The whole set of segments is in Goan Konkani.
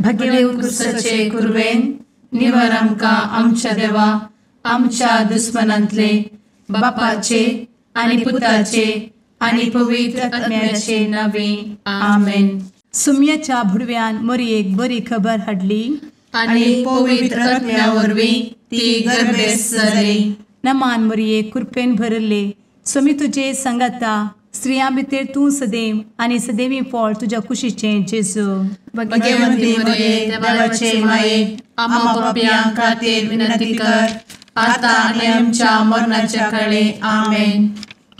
भगेव कुरवेन निवर आमकां आमच्या देवा आमच्या दुस्मनांतले बापाचे आनी पुताचे आनी पवित्र आत्म्याचे नावे आमेन. सुम्याच्या भुडव्यान मोरयेक बरी खबर हाडली आनी पवित्र आत्म्या वरवीं ती गर्भेस्त जाली. नमान मोरये, कृपेन भरले, स्वामी तुजे संगाता, स्त्रियां भितर तूं सदैव आनी सदैवी फळ तुज्या कुशीचें जेजू. भगवंती मोरये, देवाचे माये, आम्हा पापयां खातीर विनंती कर आता आनी आमच्या मरणाच्या काळे. आमेन.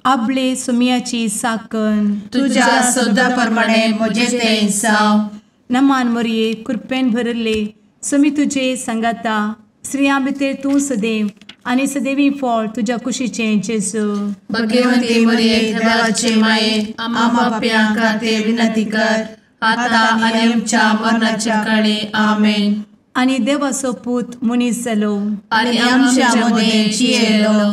आपले सुम्याची साकन तुज्या सदा प्रमाणे म्हजें तें जावं. नमान मोरये, कृपेन भरले, स्वामी तुजे संगाता, स्त्रियां भितर तूं सदैव आनी सदैवी फळ तुज्या कुशीचें जेजू. भगवंती मोरये, देवाचे माये, आम्हा पापयां खातीर विनंती कर आता आनी आमच्या मरणाच्या काळे. आमेन. आनी देवाचो पूत मनीस जालो आनी आमच्या मदें जियेलो.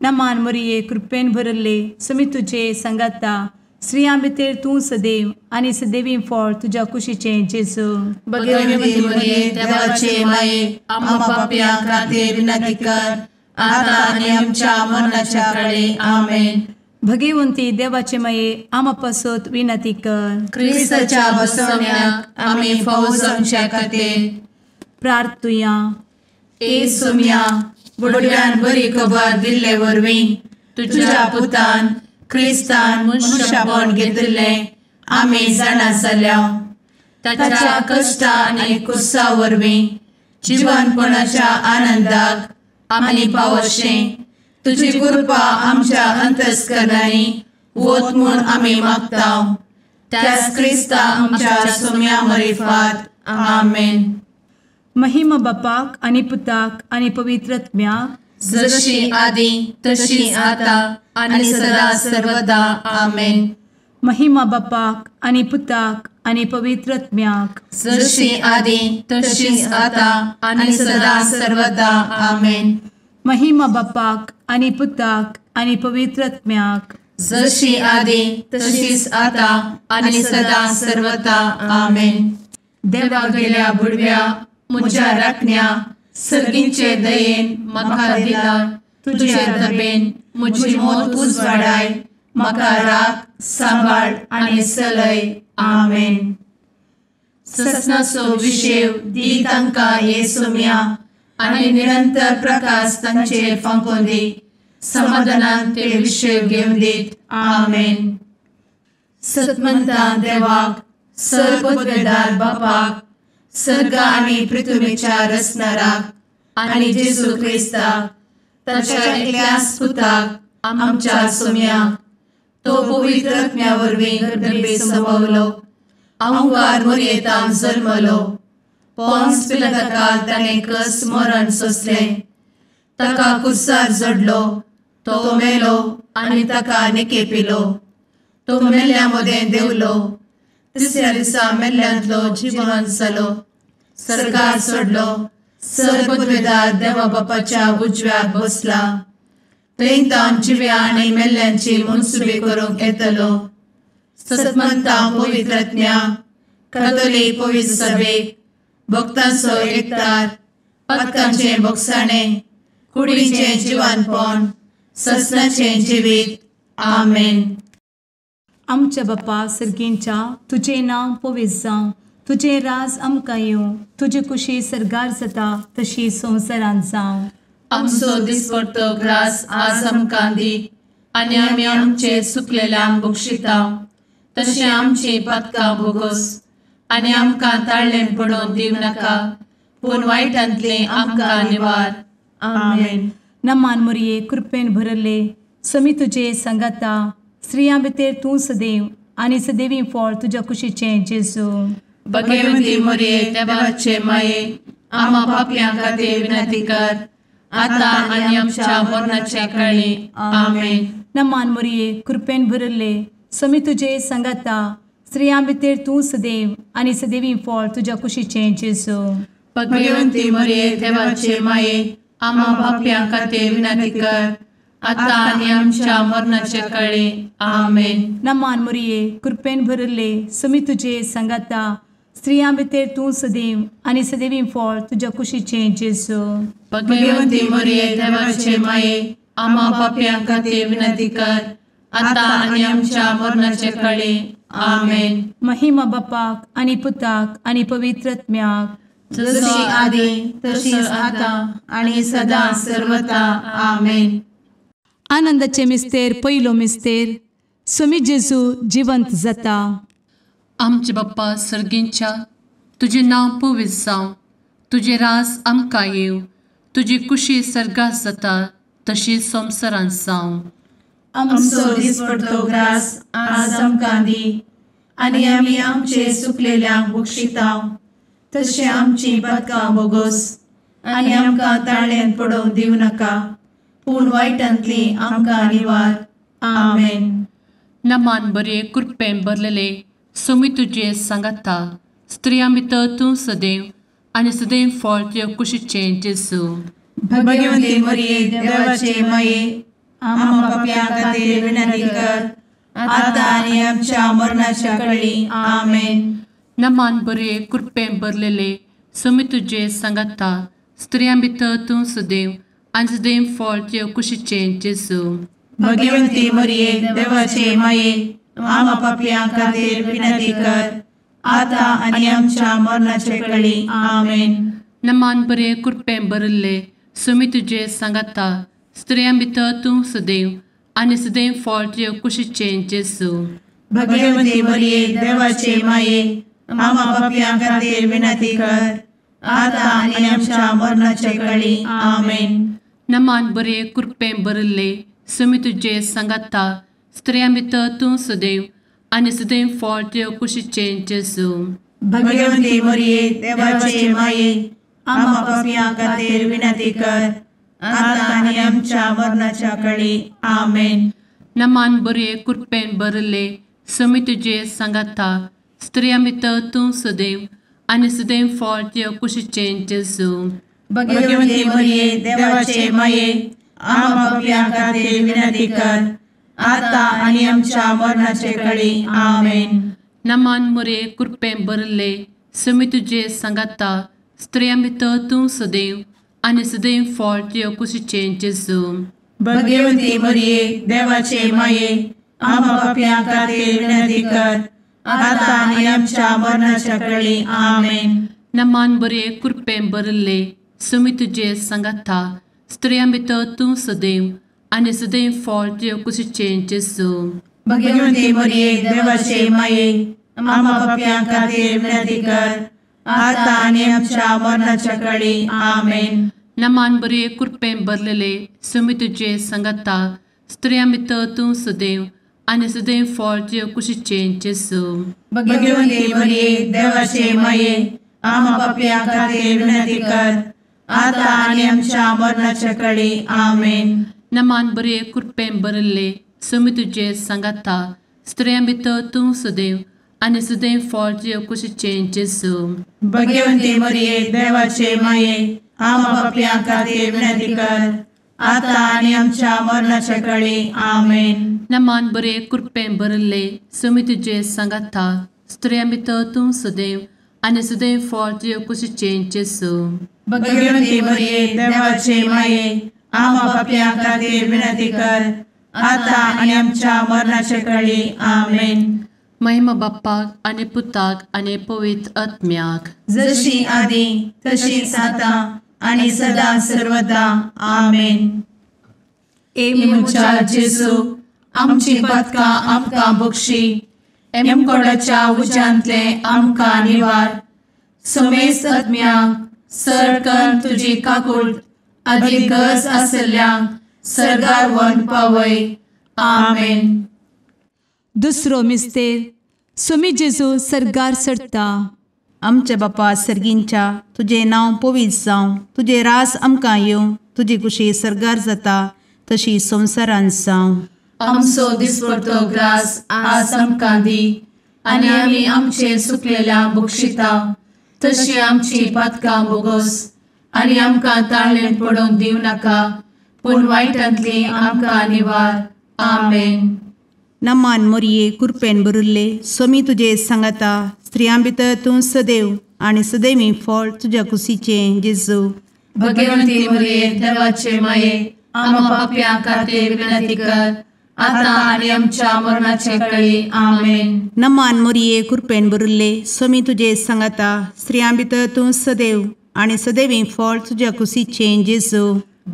नमान मोरये, कृपेन भरले, स्वामी तुजे संगाता, स्त्रियां भितर तूं सदैव आनी सदैवी फळ तुज्या कुशीचें जेजू. भगवंती मोरये, देवाचे माये, आम्हा पापयां खातीर विनंती कर आता आनी आमच्या मरणाच्या काळे. आमेन. भगवंती देवाचे माये, आम्हा पासत विनंती कर. क्रिस्ताच्या बसवण्याक आमी फावो जावच्या खातीर प्रार्थुया. ए सुम्या, बुडव्यान बरी खबर दिल्ले वरवीं तुज्या पुतान क्रिस्तान मनशापण घेतिल्लें आमी जाणा जाल्या. ताच्या कश्टा आनी कुसा वरवीं जिवनपणाच्या आनंदाक आमी पावशें तुजी कृपा आमच्या अंतस्करणांनी वत म्हूण आमी मागता. त्याच क्रिस्ता आमच्या सुम्या मरिफात. आमेन. महिमा बापाक आनी पुताक आनी पवित्र आत्म्याक, जशी आदी तशी आता आनी सदा सर्वदा. आमेन. महिमा बापाक आनी पुताक आनी पवित्र आत्म्याक, जशी आदी तशी आता आनी सदा सर्वदा. आमेन. महिमा बापाक आनी पुताक आनी पवित्र आत्म्याक, जशी आदी तशीच आता आनी सदा सर्वदा. आमेन. देवा गेल्या बुडव्या म्हज्या राखण्या सर्गींचे दयेन म्हाका दिला तुजे दबेन म्हजी मोत उजवाडाय, म्हाका राख सांबाळ आनी चलय. आमेन. ससनाचो विशेव दी तांकां हे सोम्या आनी निरंतर प्रकाश तांचेर फांकोवन दी, समाधानान ते विशेव घेवन दीत. आमेन. सतमंता देवाक, सर्वपदवेदार बापाक, सर्ग आनी पृथ्वीच्या रचणाराक आनी जेजू क्रिस्ताक ताच्या एकल्याच पुताक आमच्या सोम्याक, तो पवित्र आत्म्या वरवीं गर्भे संभवलो, अहंकार मोरयेतान जल्मलो, पोन्स पिलाताकाल ताणें कस मरण सोंसलें, ताका कुर्सार जडलो, तो मेलो आनी ताका निकेपिलो, तो मेल्ल्या मदें देंवलो, तिसऱ्या दिसा मेल्ल्यांतलो जिवन जालो, सर्गार सोडलो, सर्वपदवेदार देवा बापाच्या उजव्याक बसला, थंय तावन जिव्या आनी मेल्ल्यांची मनसुबी करूंक येतलो. सतमंता पवित्र आत्म्या, कातोलीक पवित्र सभेक, भक्तांचो एकतार, पातकांचें भोगसाणें, कुडीचें जिवानपण, ससनाचें जिवीत. आमेन. आमच्या बापा सर्गींच्या, तुजें नांव पवित्र जावं, तुजें राज आमकां येवं, तुजी कुशी सर्गार जाता तशी संवसारांत जावं. आमचो दिसपडतो ग्रास आज आमकां दी आनी आमी आमचे सुकलेल्यांक बक्षिता तशें आमची पातकां भोगोस आनी आमकां ताळ्ळें पडोवन दिवं नाका, पूण वायटांतलें आमकां निवार. आमेन. नमान मोरये, कृपेन भरले, स्वामी तुजे संगाता, स्त्रियां भितर तूं सदैव आनी सदैवी फळ तुज्या कुशीचें जेजू. भगवंती मोरये, देवाचे माये, आम्हा पापयां खातीर विनंती कर आता आनी आमच्या मरणाच्या काळी. आमेन. नमान मोरये, कृपेन भरले, स्वामी तुजे संगाता, स्त्रियां भितर तूं सदैव आनी सदैवी फळ तुज्या कुशीचें जेजू. भगवंती मोरये, देवाचे माये, आम्हा पापयां खातीर विनंती कर आता आनी आमच्या मरणाच्या काळी. आमेन. नमान मोरये, कृपेन भरले, स्वामी तुजे संगाता, स्त्रियां भितर तूं सदैव आनी सदैवी फळ तुज्या कुशीचें जेजू. भगवंती मरिये देवाचे माये, आम्हा पापयां खातीर विनंती कर, आतां आनी आमच्या मरणाचे कळे. आमेन. महिमा बापाक आनी पुताक आनी पवित्र आत्म्याक, जशी आदी तशीच आतां आनी सदां सर्वता. आमेन. आनंदाचे मिस्तेर पयलो मिस्तेर, स्वामी जेजू जिवंत जाता. आमचे बाप्पा सर्गींच्या, तुजें नांव पवित्र जावं, तुजें राज आमकां येवं, तुजी कुशी सर्गात जाता तशी संवसारांत जावं. आमचो दिसपडतो ग्रास आज आमकां दी, आनी आमी आमचे सुकलेल्यांक बक्षिता तशें आमची पातकां बोगोस, आनी आमकां ताळ्यांत पडोवंक दिवं नाका, पूण वायटांतली आमकां निवार. आमेन. नमान बरे कृपेन भरलेले स्वामी तुजे सांगाता, स्त्रियां भितर तूं सदैव आनी सदैव फळ तुज्या कुशीचें जेजू. भगवंती मरिये देवाचे माये, आम्हा पापयां खातीर विनंती कर, आतां आनी आमच्या मरणाच्या कळी. आमेन. नमान बरे कृपेन भरलेले स्वामी तुजे सांगाता, स्त्रियां भितर तूं सदैव आनी सदैव फळ तुज्या कुशीचें जेजू. भगवंती मरिये देवाचे माये, आम्हा पापयां खातीर विनंती कर, आतां आनी आमच्या मरणाचे कळी. आमेन. नमान बरे कृपेन भरिल्ले स्वामी तुजे सांगाता, स्त्रियां भितर तूं सदैव आनी सदैव फळ तुज्या कुशीचें जेजू. भगवंती मरिये देवाचे माये, आम्हा पापयां खातीर विनंती कर, आतां आनी आमच्या मरणाचे कळी. आमेन. नमान बरे कृपेन भरिल्ले स्वामी तुजे सांगाता, स्त्रियां भितर तूं सदैव आनी सदैव फळ तुज्या कुशीचें जेजू. भगवंती मरिये देवाचे माये, आम्हा पापयां खातीर विनंती कर, आतां आनी आमच्या मरणाच्या कळी. आमेन. नमान बरे कृपेन भरिल्ले स्वामी तुजे सांगाता, स्त्रियां भितर तूं सदैव आनी सदैव फळ तुज्या कुशीचें जेजू. भगवंती मरिये देवाचे माये, आम्हा पापयां खातीर विनंती कर, आतां आनी आमच्या मरणाचे कळी. आमेन. नमान मरिये कृपेन भरिल्ले स्वामी तुजे सांगाता, स्त्रियां भितर तूं सदैव आनी सदैव फळ तुज्या कुशीचें जेजू. भगवंती मरिये देवाचे माये, आम्हा पापयां खातीर विनंती कर, आतां आनी आमच्या मरणाच्या कळी. आमेन. नमान बरे कृपेन भरिल्ले स्वामी तुजे सांगाता, स्त्रियां भितर तूं सदैव आनी सदैव फळ तुज्या कुशीचें जेजू. भगवंती मरिये देवाचे माये, आम्हा पापयां खातीर विनंती कर, आतां आनी आमच्या मरणाच्या कळी. आमेन. नमान बरे कृपेन भरलेले स्वामी तुजे सांगाता, स्त्रियां भितर तूं सदैव आनी सदैव फळ तुज्या कुशीचें जेजू. भगवंती मरिये देवाचे माये, आम्हा पापयां खातीर विनंती कर, आतां आनी आमच्या मरणाच्या कळी. आमेन. नमान बरे कृपेन भरिल्ले स्वामी तुजे सांगाता, स्त्रियां भितर तूं सदैव आनी सदैव फळ तुज्या कुशीचें जेजू. भगवंती मरिये देवाचे माये, आम्हा पापयां खातीर विनंती कर, आतां आनी आमच्या मरणाच्या कळी. आमेन. नमान बरे कृपेन भरिल्ले स्वामी तुजे सांगाता, स्त्रियां भितर तूं सदैव आनी सदैव फळ तुज्या कुशीचें जेजू. भगवंती मरिये देवाचे माये, आम्हा पापयां खातीर विनंती कर, आतां आनी आमच्या मरणाच्या कळी. आमेन. महिमा बाप्पाक आनी पुताक आनी पवित्र आत्म्याक, जशी आदी तशीच आतां आनी सदां सर्वदा. आमेन. ए म्हज्या जेजू, आमची पातकां आमकां बक्षी, एमकोडाच्या उज्यांतले आमकां निवार, समेस्त आत्म्यांक सरकन तुजी काकूट आदी गरज आशिल्ल्यांक सर्गार व्हरून पावय. आमेन. दुसरो मिस्तेर, स्वामी जेजू सर्गार चडटा. आमच्या बापा सर्गींच्या, तुजें नांव पवित्र जावं, तुजें राज आमकां येवं, तुजी कुशी सर्गार जाता तशी संवसारांत जावं. आमचो दिसपडतो ग्रास आज आमकां दी, आनी आमी आमचे सुकलेल्या बक्षिता तशी आमची पातकां बोगोस, आनी आमकां ताळ्ळेंत पडोवंक दिवं नाका, पूण वायटांतली आमकां निवार. आमेन. नमान मोरये कृपेन भरिल्ले स्वामी तुजे सांगाता, स्त्रियां भितर तूं सदैव आनी सदैवी फळ तुज्या कुशीचें जेजू। भगवंती मरिये देवाचे माये आम्हा पाप्यां खातीर विनंती कर आता आनी आमच्या मरणाचे वेळी। आमेन। नमान मरिये कृपेन भरिल्ले स्वामी तुजे सांगाता स्त्रियां भितर तूं सदैव आनी सदैवी फळ तुज्या कुशीचें जेजू।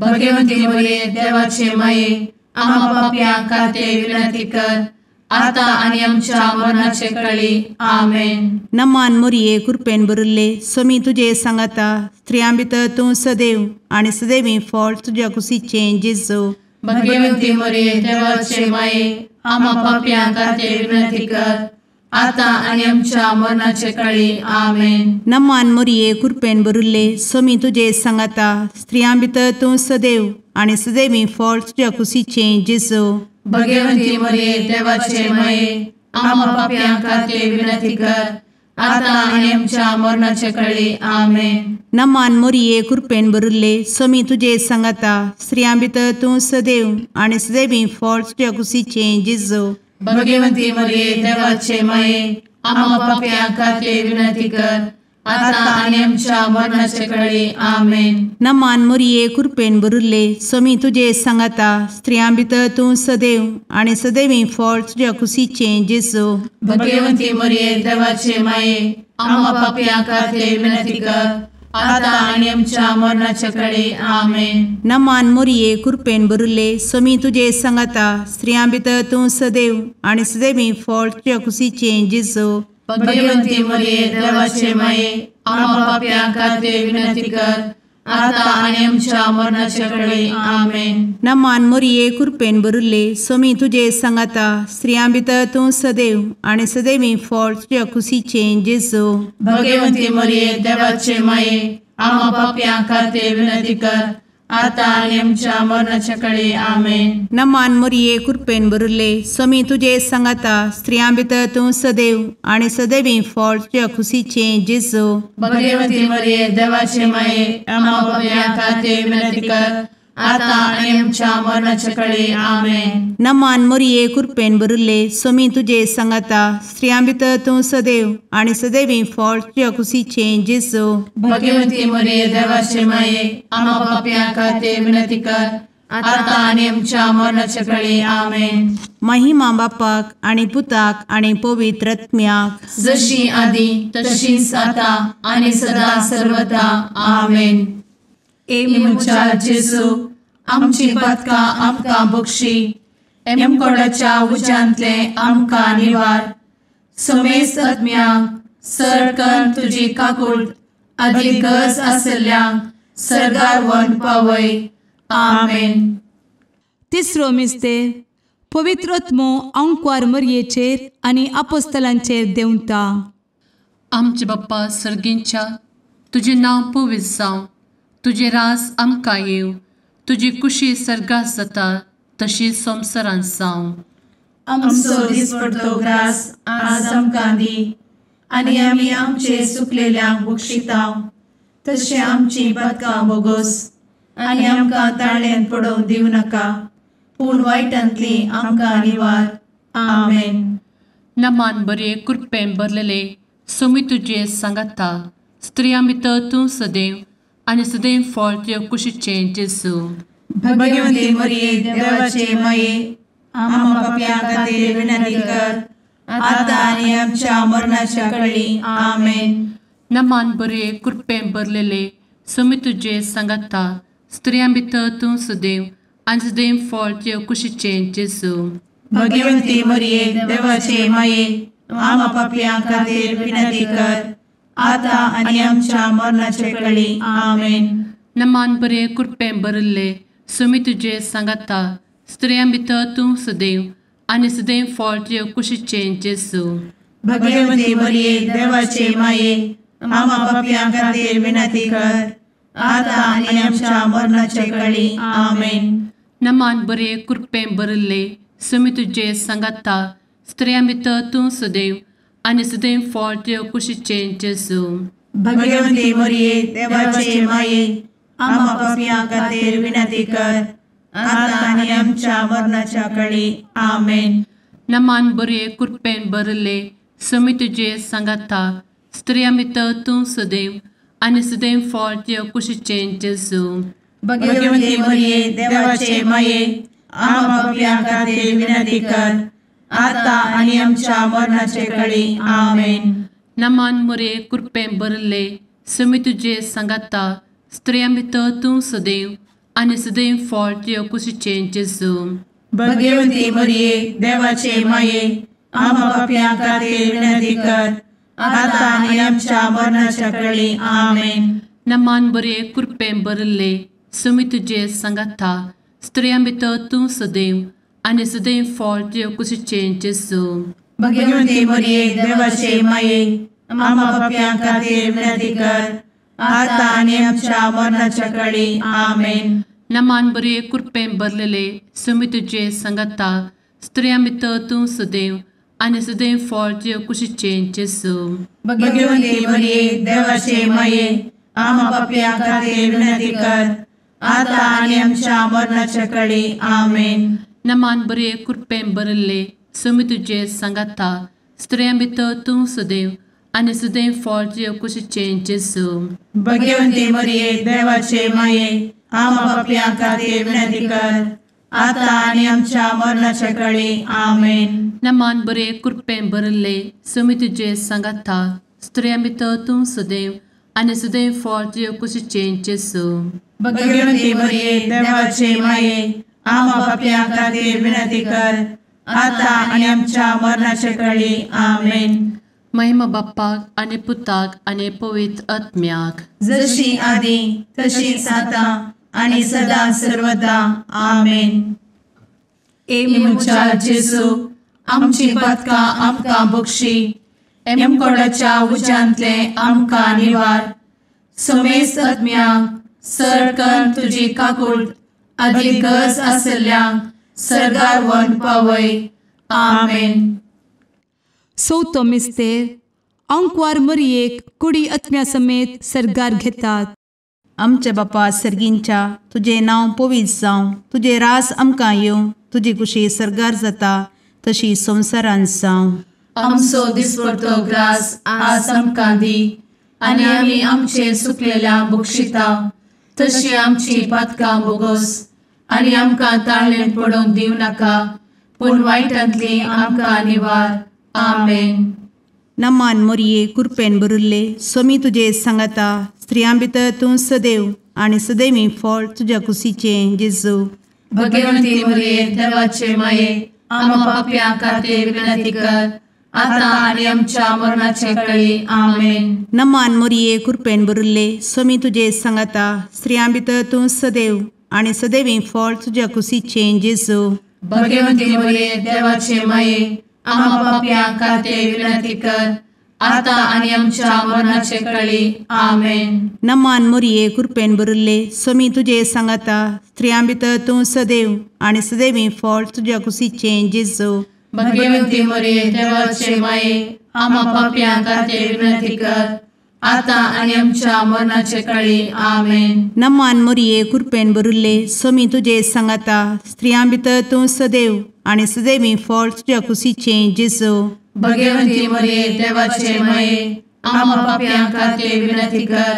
भगवंती मरिये देवाचे माये आम्हा पाप्यां खातीर विनंती कर आता आनी आमच्या मरणाचे वेळी। आमेन। नमान मरिये कृपेन भरिल्ले स्वामी तुजे सांगाता स्त्रियां भितर तूं सदैव आनी सदैवी फळ तुज्या कुशीचें जेजू। भगवंती मरिये देवाचे माये आम्हा पाप्यां खातीर विनंती कर आता आनी आमच्या मरणाचे वेळी। आमेन। नमान मरिये कृपेन भरिल्ले स्वामी तुजे सांगाता स्त्रियां भितर तूं सदैव आनी सदैवी फळ तुज्या कुशीचें जेजू। भगवंती मरिये देवाचे माये आम्हा पाप्यां खातीर विनंती कर आता आनी आमच्या मरणाचे वेळी। आमेन। नमान मरिये कृपेन भरिल्ले स्वामी तुजे सांगाता स्त्रियां भितर तूं सदैव आनी सदैवी फळ तुज्या कुशीचें जेजू। भगवंती मरिये देवाचे माये आम्हा पाप्यां खातीर विनंती कर आता आनी आमच्या मरणाचे वेळी। आमेन। नमान मरिये कृपेन भरिल्ले स्वामी तुजे सांगाता स्त्रियां भितर तूं सदैव आनी सदैवी फळ तुज्या कुशीचें जेजू। भगवंती मरिये देवाचे माये आम्हा पाप्यां खातीर विनंती कर आता आनी आमच्या मरणाचे वेळी। आमेन। नमान मरिये कृपेन भरिल्ले स्वामी तुजे सांगाता स्त्रियां भितर तूं सदैव आनी सदैवी फळ तुज्या कुशीचें जेजू। भगवंती मरिये देवाचे माये आम्हा पाप्यां खातीर विनंती कर आता आनी आमच्या मरणाचे वेळी। आमेन। नमान मरिये कृपेन भरिल्ले स्वामी तुजे सांगाता स्त्रियां भितर तूं सदैव आनी सदैवी फळ तुज्या कुशीचें जेजू। भगवंती मरिये देवाचे माये आम्हा पाप्यां खातीर विनंती कर आता आनी आमच्या मरणाचे वेळी। आमेन। नमान मरिये कृपेन भरिल्ले स्वामी तुजे सांगाता स्त्रियां भितर तूं सदैव आनी सदैवी फळ तुज्या कुशीचें जेजू। भगवंती मरिये देवाचे माये आम्हा पाप्यां खातीर विनंती कर आता आनी आमच्या मरणाचे वेळी। आमेन। नमान मरिये कृपेन भरिल्ले स्वामी तुजे सांगाता स्त्रियां भितर तूं सदैव आनी सदैवी फळ तुज्या कुशीचें जेजू। भगवंती मरिये देवाचे माये आम्हा पाप्यां खातीर विनंती कर आता आनी आमच्या मरणाचे वेळी। आमेन। महिमा बापाक आनी पुताक आनी पवित्र आत्म्याक जशी आदी तशीच आता आनी सदा सर्वदा। आमेन। ए म्हज्या जेजू आमची पातकां आमकां बक्षी एमकोडाच्या उज्यांतले आमकां निवार समेस्त आत्म्यांक सरकन तुजी काकूट आदी गरज आशिल्ल्यांक सर्गार व्हरून पावय। आमेन। तिसरो मिस्तेर पवित्र आत्मो आंकवार मरयेचेर आनी आपोस्तलांचेर देंवता। आमचे बाप्पा सर्गींच्या तुजें नांव पवित्र जावं, तुजें राज आमकां येवं, तुजी कुशी सर्गात जाता तशी संवसारांत जावं। आमचो दिसपडतो ग्रास आज आमकां दी आनी आमी आमचे सुकलेल्यांक बक्षिता तशें आमची पातकां बोगोस आनी आमकां ताळ्यान पडोवंक दिवं नाका पूण वायटांतली आमकां निवार। आमेन। नमान बरे कृपेन भरलेले स्वामी तुजे सांगाता स्त्रियां भितर तूं सदैव आनी सदैव फळ तुज्या कुशीचें जेजू। भगवंती मरिये देवाचे माये आम्हा पाप्यां खातीर विनंती कर आता आनी आमच्या मरणाच्या वेळी। आमेन। नमान बरे कृपेन भरलेले स्वामी तुजे सांगाता स्त्रियां भितर तूं सदैव आनी सदैव फळ तुज्या कुशीचें जेजू। भगवंती मरिये देवाचे माये आम्हा पाप्यां खातीर विनंती कर आता आनी आमच्या मरणाचे वेळी। आमेन। नमान बरे कृपेन भरिल्ले स्वामी तुजे सांगाता स्त्रियां भितर तूं सदैव आनी सदैव फळ तुज्या कुशीचें जेजू। भगवंती मरिये देवाचे माये आम्हा पाप्यां खातीर विनंती कर आता आनी आमच्या मरणाचे वेळी। आमेन। नमान बरे कृपेन भरिल्ले स्वामी तुजे सांगाता स्त्रियां भितर तूं सदैव आनी सदैव फळ तुज्या कुशीचें जेजू। भगवंती मरिये देवाचे माये आम्हा पाप्यां खातीर विनंती कर आता आनी आमच्या मरणाच्या वेळी। आमेन। नमान बरे कृपेन भरिल्ले समी तुजे सांगाता स्त्रियां भितर तूं सदैव आनी सदैव फळ तुज्या कुशीचें जेजू. भगवती मरिये देवाचे माये आम्हा पाप्यां खातीर विनंती कर आता आनी आमच्या मरणाचे कळी. आमेन. नमान मोरये कृपेन भरिल्ले समी तुजे सांगाता स्त्रियां भितर तूं सदैव आनी सदैव फळ तुज्या कुशीचें जेजू. भगवती मरिये देवाचे माये आम्हा पाप्यां खातीर विनंती कर आता आनी आमच्या मरणाच्या कळी. आमेन. नमान बरे कृपेन भरिल्ले समी तुजे सांगाता स्त्रियां भितर तूं सदैव आनी सदैव फळ तुज्या कुशीचें जेजू. भगवती मरिये देवाचे माये आम्हा पाप्यां खातीर विनंती कर आता आनी आमच्या मरणाच्या कळी. आमेन. नमान बरे कृपेन भरलेले समी तुजे सांगाता स्त्रियां भितर तूं सदैव आनी सदैव फळ तुज्या कुशीचें जेजू. भगवती मरिये देवाचे माये आम्हा पाप्यां खातीर विनंती कर आता आनी आमच्या मरणाच्या कळी. आमेन. नमान बरे कृपेन भरिल्ले समी तुजे सांगाता स्त्रियां भितर तूं सदैव आनी सदैव फळ तुज्या कुशीचें जेजू. भगवती मरिये देवाचे माये आम्हा पाप्यां खातीर विनंती कर आता आनी आमच्या मरणाच्या कळी. आमेन. नमान बरे कृपेन भरिल्ले समी तुजे सांगाता स्त्रियां भितर तूं सदैव आनी सदैव फळ तुज्या कुशीचें जेजू. भगवती मरिये देवाचे माये आम्हा पाप्यां खातीर विनंती कर आता आनी आमच्या मरणाच्या कळी. आमेन. महिमा बाप्पाक आनी पुताक आनी पवित्र आत्म्याक, जशी आदी तशीच आता आनी सदा सर्वदा. आमेन. ए म्हज्या जेजू आमची पातकां आमकां बक्षी, एमकोडाच्या उज्यांतले आमकां निवार, समेस्त आत्म्यांक सरकन तुजी काकूट आदी गरज आसल्ल्यांक सर्गार व्हरून पावय. आमेन. चवथो मिस्तेर आंकवार मरियेक कुडी आत्म्या समेत सर्गार घेतात. आमच्या बापा सर्गींच्या तुजें नांव पवित्र जावं, तुजें राज आमकां येवं, तुजी कुशी सर्गार जाता तशी संवसारांत जावं. आमचो दिसपडतो ग्रास आज आमकां दी आनी आमी आमचे सुकलेल्या बक्षिता तशी आमची पातकां बोगोस आनी आमकां ताळेन पडोवंक दिवं नाका पूण वायटांतली आमकां निवार. आमेन. नमान मोरये कृपेन भरिल्ले स्वामी तुजे सांगाता स्त्रियां भितर तूं सदैव आनी सदैवी फळ तुज्या कुशीचें जेजू. भगवंती मोरये देवाचे माये आम्हा पाप्यां खातीर विनंती कर आता आनी आमच्या मरणाचे कळी. आमेन. नमान मोरये कृपेन भरिल्ले स्वामी तुजे सांगाता स्त्रियां भितर तूं सदैव आनी सदैवी फळ तुज्या कुशीचें जेजू. भगवंती मोरये देवाचे माये आम्हा पाप्यां खातीर विनंती कर आता आनी आमच्या मरणाचे कळी. आमेन. नमान मोरये कृपेन भरिल्ले स्वामी तुजे सांगाता स्त्रियां भितर तूं सदैव आनी सदैवी फळ तुज्या कुशीचें जेजू. भगवंती मोरये देवाचे माये आम्हा पाप्यां खातीर विनंती कर आता आनी आमच्या मरणाचे कळी. आमेन. नमान मोरये कृपेन भरिल्ले स्वामी तुजे सांगाता स्त्रियां भितर तूं सदैव आनी सदैवी फळ तुज्या कुशीचें जेजू. भगवंती मोरये देवाचे माये आम्हा पाप्यां खातीर विनंती कर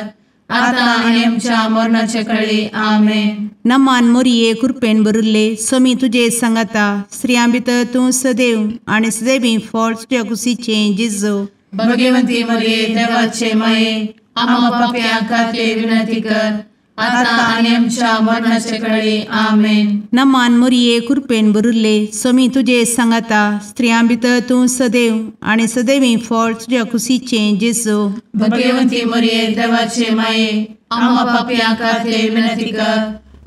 आता आनी आमच्या मरणाचे कळी. आमेन. नमान मोरये कृपेन भरिल्ले स्वामी तुजे सांगाता स्त्रियां भितर तूं सदैव आनी सदैवी फळ तुज्या कुशीचें जेजू. भगवंती मोरये देवाचे माये आम्हा पाप्यां खातीर विनंती कर आता आनी आमच्या मरणाचे कळी. आमेन. नमान मोरये कृपेन भरिल्ले स्वामी तुजे सांगाता स्त्रियां भितर तूं सदैव आनी सदैवी फळ तुज्या कुशीचें जेजू. भगवंती मोरये देवाचे माये आम्हा पाप्यां खातीर विनंती कर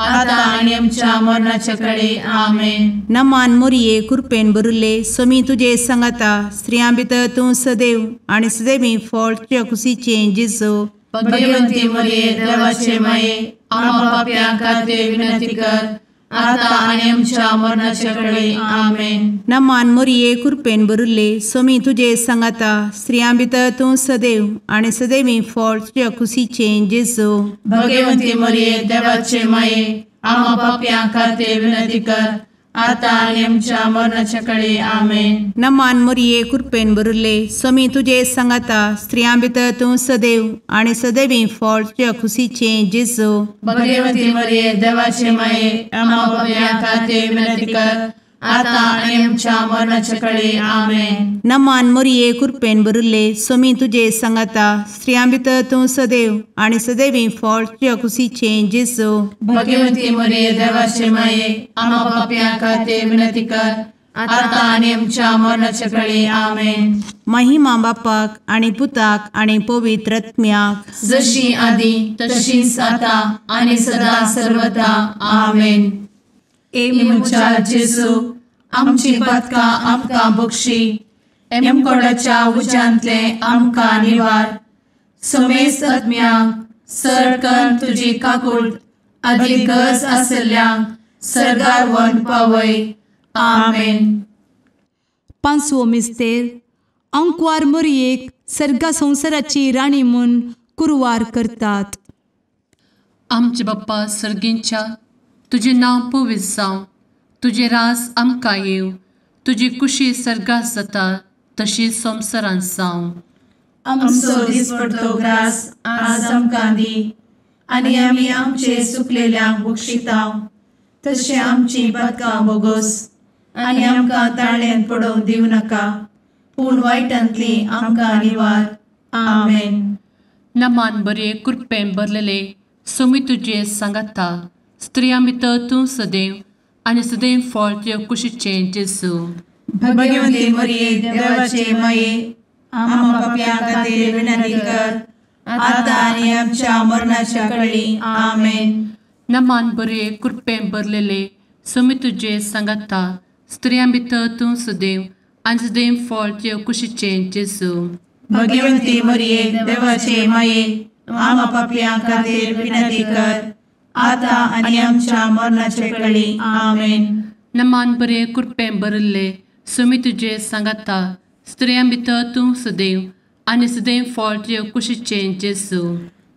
आता आनी आमच्या मरणाचे कळी. आमेन. नमान मोरये कृपेन भरिल्ले स्वामी तुजे सांगाता स्त्रियां भितर तूं सदैव आनी सदैवी फळ तुज्या कुशीचें जेजू. भगवंती मोरये देवाचे माये आम्हा पाप्यां खातीर विनंती कर आता आनी आमच्या मरणाचे कळी. आमेन. नमान मोरये कृपेन भरिल्ले स्वामी तुजे सांगाता स्त्रियां भितर तूं सदैव आनी सदैवी फळ तुज्या कुशीचें जेजू. भगवंती मोरये देवाचे माये आम्हा पाप्यां खातीर विनंती कर आतां आनी आमच्या मरणाच्या कळे. आमेन. नमान मोरये कृपेन भरिल्ले स्वामी तुजे सांगाता, स्त्रियां भितर तूं सदैव आनी सदैवी फळ तुज्या खुशीचें जेजू. भगवती मरिये देवाचे माये, आम्हा पाप्यां खातीर विनंती कर, आतां आनी आमच्या मरणाच्या कळे. आमेन. नमान मोरये कृपेन भरिल्ले स्वामी तुजे सांगाता, स्त्रियां भितर तूं सदैव आनी सदैवी फळ तुज्या खुशीचें जेजू. भगवती मरिये देवाचे माये, आम्हा पाप्यां खातीर विनंती कर, आतां आनी आमच्या मरणाच्या कळे. आमेन. महिमा बापाक आनी पुताक आनी पवित्र आत्म्याक, जशी आदी तशीच आतां आनी सदा सर्वदा. आमेन. ए म्हज्या जेजू, आमची पातकां आमकां बक्षी, एमकोडाच्या उज्यांतले आमकां निवार, समेस्त आत्म्यांक सरकन तुजी काकूट आदी गरज आशिल्ल्यांक सर्गार व्हरून पावय. आमेन. पांचवो मिस्तेर अंकवार मोरयेक सर्गा संवसाराची राणी म्हूण कुरवार करतात. आमचे बाप्पा सर्गींच्या, तुजें नांव पवित्र जावं, तुजें राज आमकां येवं, तुजी कुशी सर्गात जाता तशी संवसारांत जावं. आमचो दिसपडतो ग्रास आज आमकां दी, आनी आमी आमचे सुकलेल्यांक बक्षिता तशें आमची पातकां बोगोस, आनी आमकां ताळ्यांत पडोवंक दिवं नाका, पूण वायटांतली आमकां निवार. आमेन. नमान बरे कृपेन भरलेले स्वामी तुजे सांगाता, स्त्रियां भितर तूं सदैव आनी सदैव फळ तुज्या कुशीचें जेजू. भगवती मरिये देवाचे माये, आम्हा पाप्यां खातीर विनंती कर, आतां आनी आमच्या मरणाच्या कळी. आमेन. नमान बरे कृपेन भरलेले स्वामी तुजे सांगाता, स्त्रियां भितर तूं सदैव आनी सदैव फळ तुज्या कुशीचें जेजू. भगवती मरिये देवाचे माये, आम्हा पाप्यां खातीर विनंती कर, आतां आनी आमच्या मरणाच्या कळी. आमेन. नमान बरे कृपेन भरिल्ले स्वामी तुजे सांगाता, स्त्रियां भितर तूं सदैव आनी सदैव फळ तुज्या कुशीचें जेजू.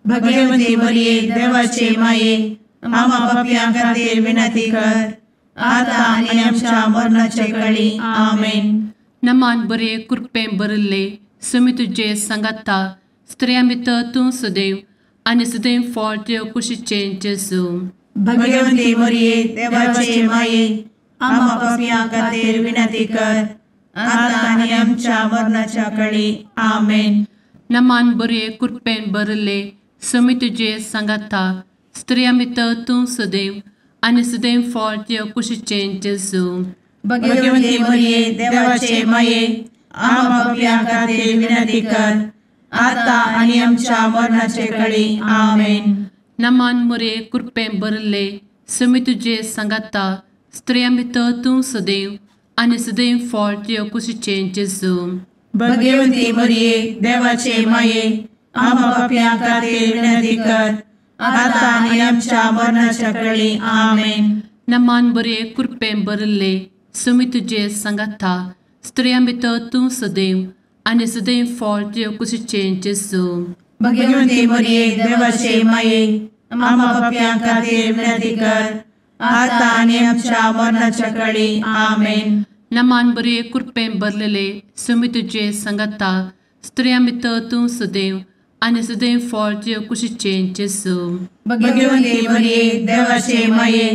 भगवती मरिये देवाचे माये, आम्हा पाप्यां खातीर विनंती कर, आतां आनी आमच्या मरणाच्या कळी. आमेन. नमान बरे कृपेन भरिल्ले स्वामी तुजे सांगाता, स्त्रियां भितर तूं सदैव आनी सदैव फळ तुज्या कुशीचें जेजू. भगवती मरिये देवाचे माये, आम्हा पाप्यां खातीर विनंती कर, आतां आनी आमच्या मरणाच्या कळी. आमेन. नमान बरे कृपेन भरिल्ले स्वामी तुजे सांगाता, स्त्रियां भितर तूं सदैव आनी सदैव फळ तुज्या कुशीचें जेजू. भगवती मरिये देवाचे माये, आम्हा पाप्यां खातीर विनंती कर, आतां आनी आमच्या मरणाचे कळी. आमेन. नमान मरिये कृपेन भरिल्ले स्वामी तुजे सांगाता, स्त्रियां भितर तूं सदैव आनी सदैव फळ तुज्या कुशीचें जेजू. भगवती मरिये देवाचे माये, आम्हा पाप्यां खातीर विनंती कर, आतां आनी आमच्या मरणाच्या कळी. आमेन. नमान बरे कृपेन भरिल्ले स्वामी तुजे सांगाता, स्त्रियां भितर तूं सदैव आनी सदैव फळ तुज्या कुशीचें जेजू. भगवती मरिये देवाचे माये, आम्हा पाप्यां खातीर विनंती कर, आतां आनी आमच्या मरणाच्या कळी. आमेन. नमान बरे कृपेन भरलेले स्वामी तुजे सांगाता, स्त्रियां भितर तूं सदैव आनी सदैव फळ तुज्या कुशीचें जेजू. भगवती मरिये देवाचे माये,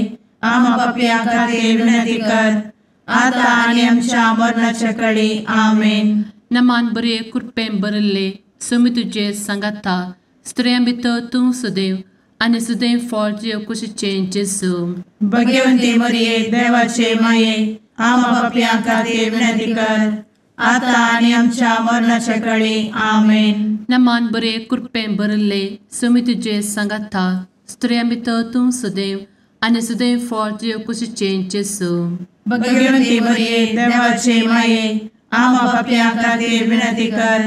आम्हा पाप्यां खातीर विनंती कर, आतां आनी आमच्या मरणाच्या कळी. आमेन. नमान बरे कृपेन भरिल्ले स्वामी तुजे सांगाता, स्त्रियां भितर तूं सदैव आनी सदैव फळ तुज्या कुशीचें जेजू. भगवती मरिये देवाचे माये, आम्हा पाप्यां खातीर विनंती कर, आतां आनी आमच्या मरणाच्या कळी. आमेन. नमान बरे कृपेन भरिल्ले स्वामी तुजे सांगाता, स्त्रियां भितर तूं सदैव आनी सदैव फळ तुज्या कुशीचें जेजू. भगवती मरिये देवाचे माये, आम्हा पाप्यां खातीर विनंती कर,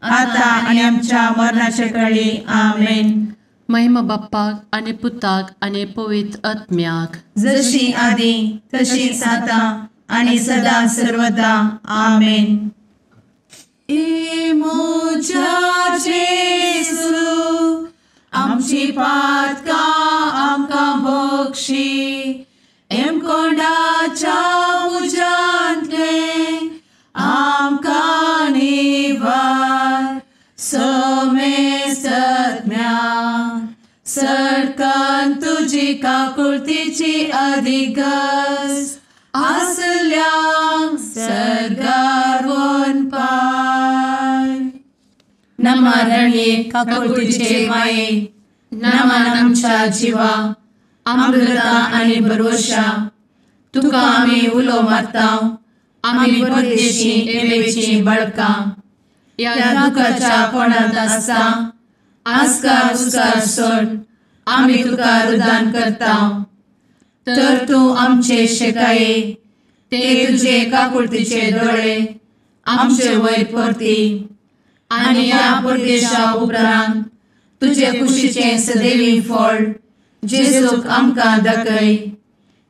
आतां आनी आमच्या मरणाच्या कळी. आमेन. महिमा बाप्पाक आनी पुताक आनी पवित्र आत्म्याक, जशी आदी तशीच आतां आनी सदा सर्वदा. आमेन. ए म्हज्या जेजू, आमची पातकां आमकां बक्षी, एमकोंडाच्या तुजी काकुळतीची अधिक गरज आसल्यांक सर्गार वनपाय. नमा रणये काकुळतीचे माये, नमन आमच्या जिवा, अमृता आनी भरवशा, तुका आमी उलो मारता, आमी परदेशी एवेची बळकां, ह्या दुखाच्या कोणांत आसता आस्कार उस्कार सोड आमी तुका रुदान करता. तर तूं आमचे शेकाये ते तुजे काकुळतीचे दोळे आमचे वयर परती आनी ह्या परदेशा उपरांत तुजे कुशीचें सदैवी फळ जेजूक आमकां दाखय.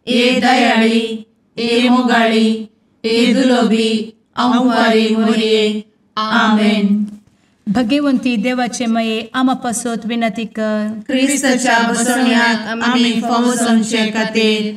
ए दयाळी, ए मोगाळी, ए दुलोबी अंवारी मोरये. आमेन. भगवंती देवाचे मये आमा पासत विनंती कर. क्रिस्ताच्या बसवण्याक आमी फावो जावचे खातीर.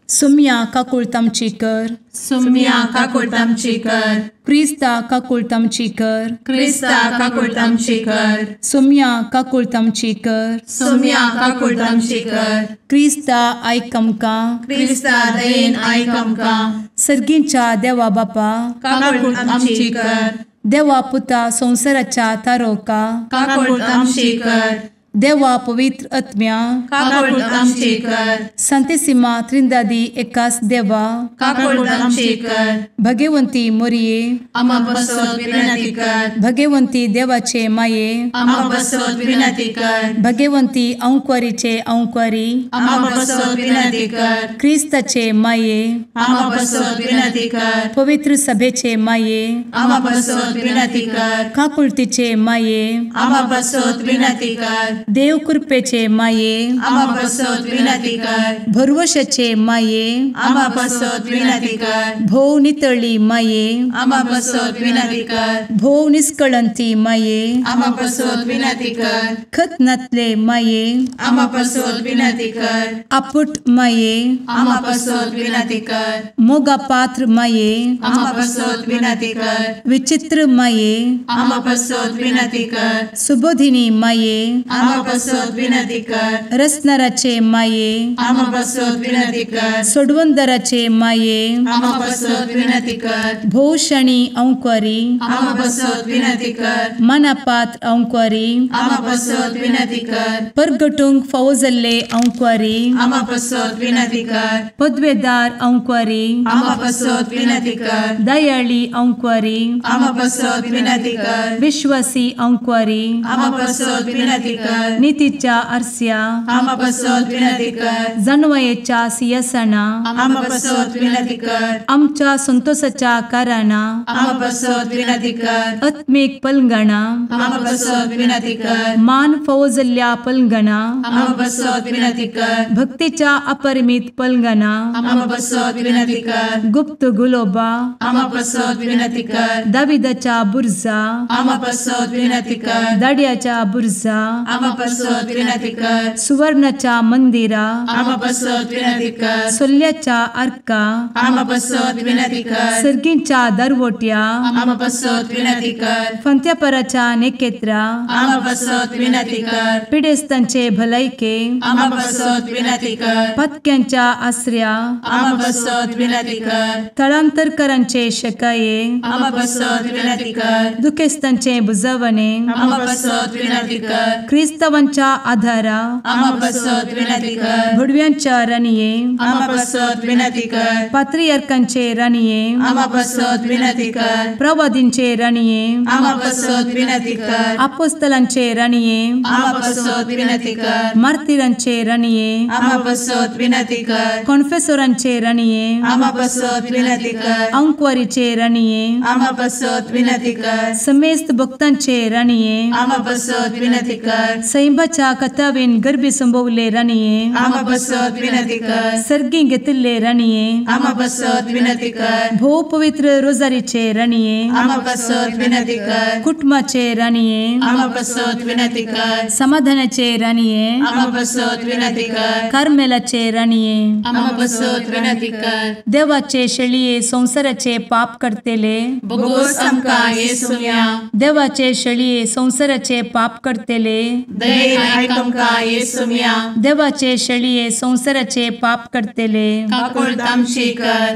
सुम्या काकुळत आमची कर. सुम्या काकुळत आमची कर. क्रिस्ता काकुळत आमची कर. क्रिस्ता काकुळत आमची कर. सुम्या काकुळत आमची कर. सुम्या काकुळत आमची कर. क्रिस्ता आयक आमकां. क्रिस्ता दयेन आयक आमकां. सर्गींच्या देवा बापा काकुळत आमची कर. देवा पुता संवसाराच्या तारोका काकुळत आमची कर. देवा पवित्र आत्म्या काकुळत आमची कर. संतेसिमा त्रिंदादी एकास देवा काकुळत आमची कर. भगवंती मोरये आमा पासत विनंती कर. भगवंती देवाचे माये आमा पासत विनंती कर. भगवंती अंकुरीचे अंकुरी आमा पासत विनंती कर. क्रिस्ताचे माये आमा पासत विनंती कर. पवित्र सभेचे माये आमा पासत विनंती कर. काकुळतीचे माये आमा पासत विनंती कर. देव कृपेचे माये आमा पासत विनंती कर. भरवशाचे माये आमा पासत विनंती कर. भोव नितळी माये आमा पासत विनंती कर. भोव निष्कळंती माये आमा पासत विनंती कर. खत नातले माये आमा पासत विनंती कर. आपुट माये आमा पासत विनंती कर. मोगा पात्र माये आमा पासत विनंती कर. विचित्र माये आमा पासत विनंती कर. सुबोधिनी माये आमा पासत विनंती कर. रसनाराचे माये आमा पासत विनंती कर. सोडवंदराचे माये आमा पासत विनंती कर. भोवशणी अंकुरी आमा पासत विनंती कर. मनापात्र अंकुरी आमा पासत विनंती कर. परगटूंक फावो जाल्ले अंकुरी आमा पासत विनंती कर. पदवेदार अंकुरी आमा पासत विनंती कर. दयाळी अंकुरी आमा पासत विनंती कर. विश्वासी अंकुरी आमा पासत विनंती कर. नितीच्या आरस्या आमा पासत विनंती कर. जानवयेच्या सिंहासना आमा पासत विनंती कर. आमच्या संतोषाच्या कारणा आमा पासत विनंती कर. आत्मीक पलंगणा आमा पासत विनंती कर. मान फावो जाल्ल्या पलंगणा आमा पासत विनंती कर. भक्तीच्या अपरिमित पलंगणा आमा पासत विनंती कर. गुप्त गुलोबा आमा पासत विनंती कर. दाविदाच्या बुर्जा आमा पासत विनंती कर. दाड्याच्या बुर्जा आमा पासत विनंती कर. सुवर्णाच्या मंदिरा आमा पासत विनंती कर. सोल्ल्याच्या आर्का आमा पासत विनंती कर. सर्गींच्या दरवट्या आमा पासत विनंती कर. फंत्यापराच्या नेकेत्रा आमा पासत विनंती कर. पिडेस्तांचे भलायके आमा पासत विनंती कर. पत्क्यांच्या आसऱ्या आमा पासत विनंती कर. थळांतरकरांचे शकाये आमा पासत विनंती कर. दुखेस्तांचे बुजवणे आमा पासत विनंती कर. क्रिस्तावांच्या आधारा आमा पासत विनंती कर. भुडव्यांच्या राणये आमा पासत विनंती कर. पात्रियार्कांचे राणये आमा पासत विनंती कर. प्रवादींचे राणये आमा पासत विनंती कर. आपोस्तलांचे राणये आमा पासत विनंती कर. मार्तिरांचे राणये आमा पासत विनंती कर. कॉन्फेसोरांचे राणये आमा पासत विनंती कर. अंकुवारीचे राणये आमा पासत विनंती कर. समेस्त भक्तांचे राणये आमा पासत विनंती कर. सैंबाच्या कथावेन गर्भी संभवले राणये आमा पासत विनंती कर. सर्गी घेतिल्ले राणये आमा पासत विनंती कर. भोव पवित्र रोजारीचे राणये आमा पासत विनंती कर. कुटुंबाचे राणये आमा पासत विनंती कर. समाधानाचे राणये आमा पासत विनंती कर. कार्मेलाचे राणये आमा पासत विनंती कर. देवाचे शेळये संवसाराचे पाप करतेले बोगोस आमकां येसुम्या देवाचे शेळये संवसाराचे पाप करतेले दयेन आयक आमकां येसुम्या. देवाचे शेळये संवसाराचे पाप करतले काकुळट आमची कर.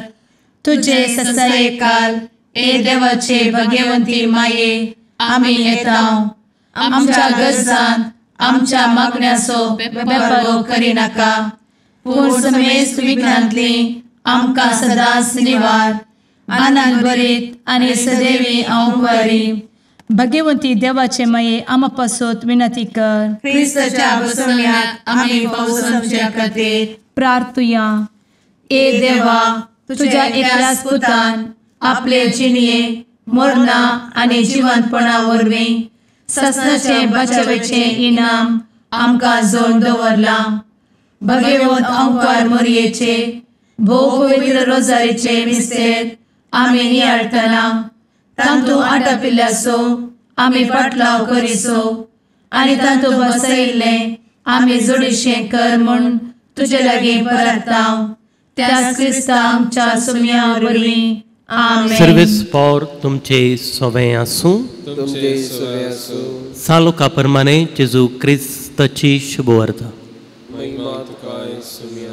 तुजे ससायेकाल ए देवाचे भगवंती माये आमी येता आमच्या गरजान आमच्या मागण्याचो बेपर्वो करिनाका पूण समेस्त विघ्नांतली आमकां सदांच निवार. आनंद भरीत आनी सदैवी अंवकारी. भगवंती देवाचे माये आमा पासत विनंती कर. क्रिस्ताच्या बसवण्याक आमी पावसाच्या खातीर प्रार्थुया. ए देवा तुझ्या एकल्याच पुतान आपले जिणये मरणा आनी जिवंतपणा वरवीं ससनाचे बचावेचे इनाम आमकां जोड दवरलां. भगवंत अंकार मोरयेचे भोव पवित्र रोजारीचे मिस्तेर आमी नियाळटना तांतू आटापिल्ल्याचो आमी पाटलाव करिसो आनी तांतू बसयिल्लें आमी जोडीशें कर म्हूण तुजे लागीं परताव त्याच क्रिस्ता आमच्या सुम्या वरवीं. आमेन. सर्वेस पॉवर तुमचे सोवे आसूं. तुमचे सोवे आसूं. सालुका प्रमाणे जेजू क्रिस्ताची शुभवार्ता. महिमा तुका सुम्या.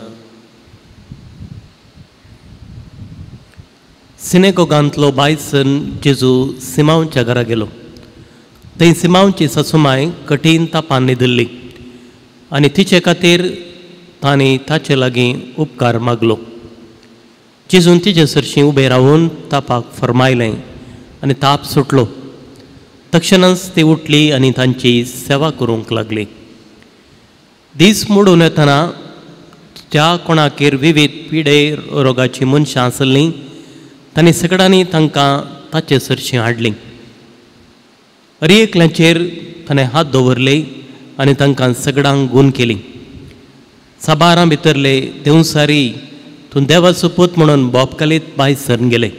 सिनेगोगांतलो बायसन जेजू सिमांवच्या घरा गेलो. थंय सिमांवची सासुमाय कठीण तापान न्हिदिल्ली आनी तिचे खातीर तांणी ताचे लागीं उपकार मागलो. जेजून तिचे सरशीं उबें रावून तापाक फर्मायलें आनी ताप सुटलो. तक्षणाच ती उठली आनी तांची सेवा करूंक लागली. दीस मोडून येतना ज्या कोणाकेर विविध पिडे रोगाची मनशां आसलीं तांणी सगळ्यांनी तांकां ताचे सरशीं हाडलीं. हर एकल्याचेर ताणें हात दवरले आनी तांकां सगळ्यांक गूण केली. साबारां भितरले देंवसारी तूं देवाचो पूत म्हणून बोपकालीत भायर सरून गेले.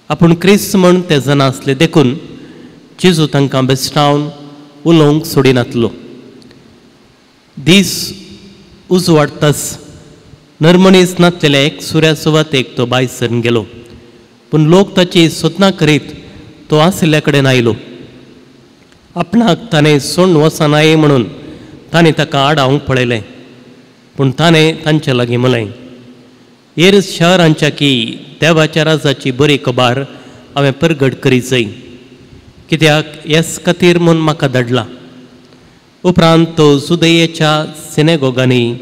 आपूण क्रिस्त म्हूण ते जाणा आसले देखून जेजू तांकां बेस्टावन उलोवंक सोडिनातलो. दीस उजवाडटाच नरमणीस नासलेल्या एक सुऱ्या सुवातेक तो भायर सरून गेलो. पूण लोक ताची सोदनां करीत तो आशिल्ल्या कडेन आयलो. आपणाक ताणें सोडून वचनाय म्हणून ताणें ताका आडावंक पळयलें. पूण ताणें तांचे लागीं म्हणलें, येर शहरांच्या की देवाच्या राजाची बरी खबर हांवें परगट करी जाय, कित्याक येस खातीर म्हूण म्हाका धाडला. उपरांत तो जुदयेच्या सिनेगोगांनी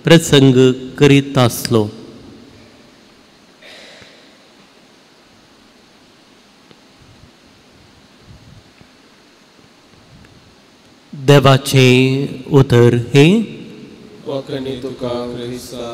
प्रसंग करीत आसलो. देवाचें उतर हें. वखणी तुका क्रिस्ता.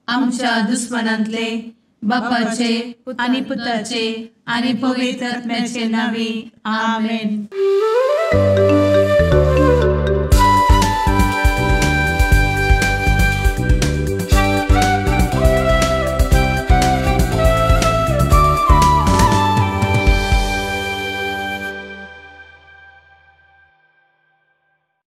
आमच्या दुस्मनांतले बापाचे आनी पुताचे आनी पवित्र आत्म्याचे नांवी. आमेन.